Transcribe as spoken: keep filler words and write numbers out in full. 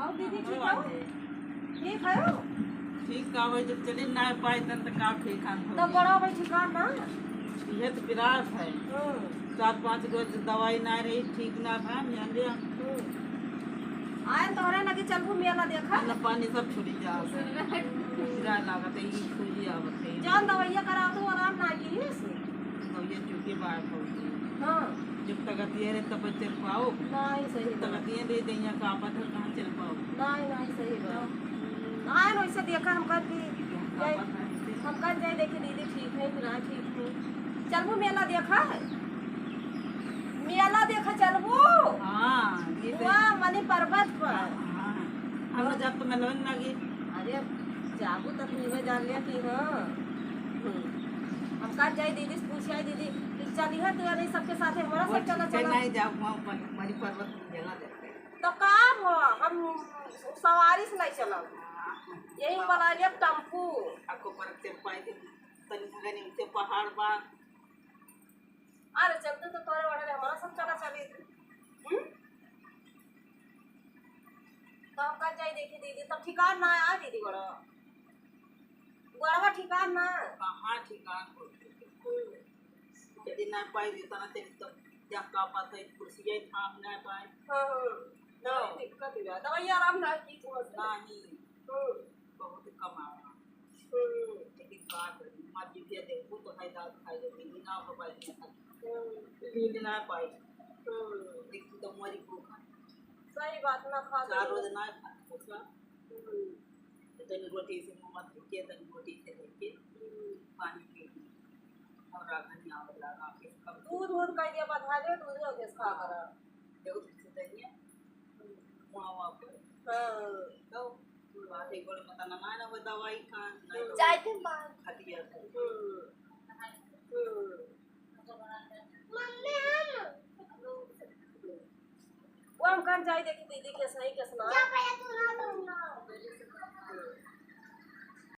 और दीदी ठीक हो? ठीक है हो? ठीक का होई, जब चले ना पाए तन त का ठीक हम हो। तब बड़ा भाई ठिकान ना? इहे तो पिरात है। हम्म। चार पाँच रोज दवाई ना रही, ठीक ना भा, मियाँ ले। हम्म। आए तोहरे लगे चलबू मेला देखा। अन्न पानी सब छुटी जा। किराया लागत है, ई खुली आवत है। जान दवाइया करा दो, आराम ना की से। दवाइया चुके बाहर पहुंची। हाँ। जब तक अतिये रहे तब चल पाओ। नहीं, सही जब तक बात। अतिये दे दैया का आपत है, कहाँ चल पाओ? नहीं, नहीं, सही बात। आए न वैसे देखा, हम कह कि का जाए, पता है से? हम कह जाए देखे दीदी ठीक है कि ना ठीक है। चलबू मेला देखा है? मेला देखा चलबू? हाँ, ये तो वहाँ मनी पर्वत पर। हाँ, हम लोग जब तो मेलवन लगी। अरे, जाबू तक नहीं जान लिया कि हाँ। हम्म। हम कहा जाए दीदी से पूछे, "आई दीदी, कि चली है तू नहीं सबके साथ, हमारा सब चला, चला।" नहीं जाओ, वहाँ पर मनी पर्वत में मेला देखते हैं। तो का हो, हम सवारी से नहीं चलब। हाँ। यही वाला ये टेम्पू। आपको पर चल पाए थे, तनी घने उनसे पहाड़ बा। अरे चलते तो तोरे वाले हमारा सब चला चली। हम्म? तो हम कल जाई देखी दीदी, तब ठिकान ना आया दीदी बड़ा। बड़वा ठिकान ना। कहाँ ठिकान हो? हम्म। यदि ना पाई देता ना तेरी तो क्या का बात है, कुर्सी थाम ना पाए। हाँ, हाँ। तो दिक्कत ही बा। दवाई आराम ना की थोड़ा सा। नहीं। हम्म। बहुत कम आवा। हम्म। लेकिन का करी, माँ जी के देखो तो है दाल खाए जो मिली ना हो पाई। हम्म। मिल ना पाई। हम्म। देखो तो मरी भूखा। सही बात ना खा चार तो। रोज ना खा, भूखा। हम्म। तो तनी रोटी से मुँह मत के, तनी रोटी से लेके हम्म। पानी पी ली। और राखन यहाँ पर लगा के कब दूध वूध कह दिया, बधा दे, दूध वूध खा कर। देखो, दूध से दहिया। मावा पर। हाँ। तो बात एक बार पता ना, ना, ना, वो दवाई खान, ना, हम्म। जाए थे माँ। खटिया पर। हम्म। हम्म। वो हम कहाँ जाई देखी दीदी के सही के सुना।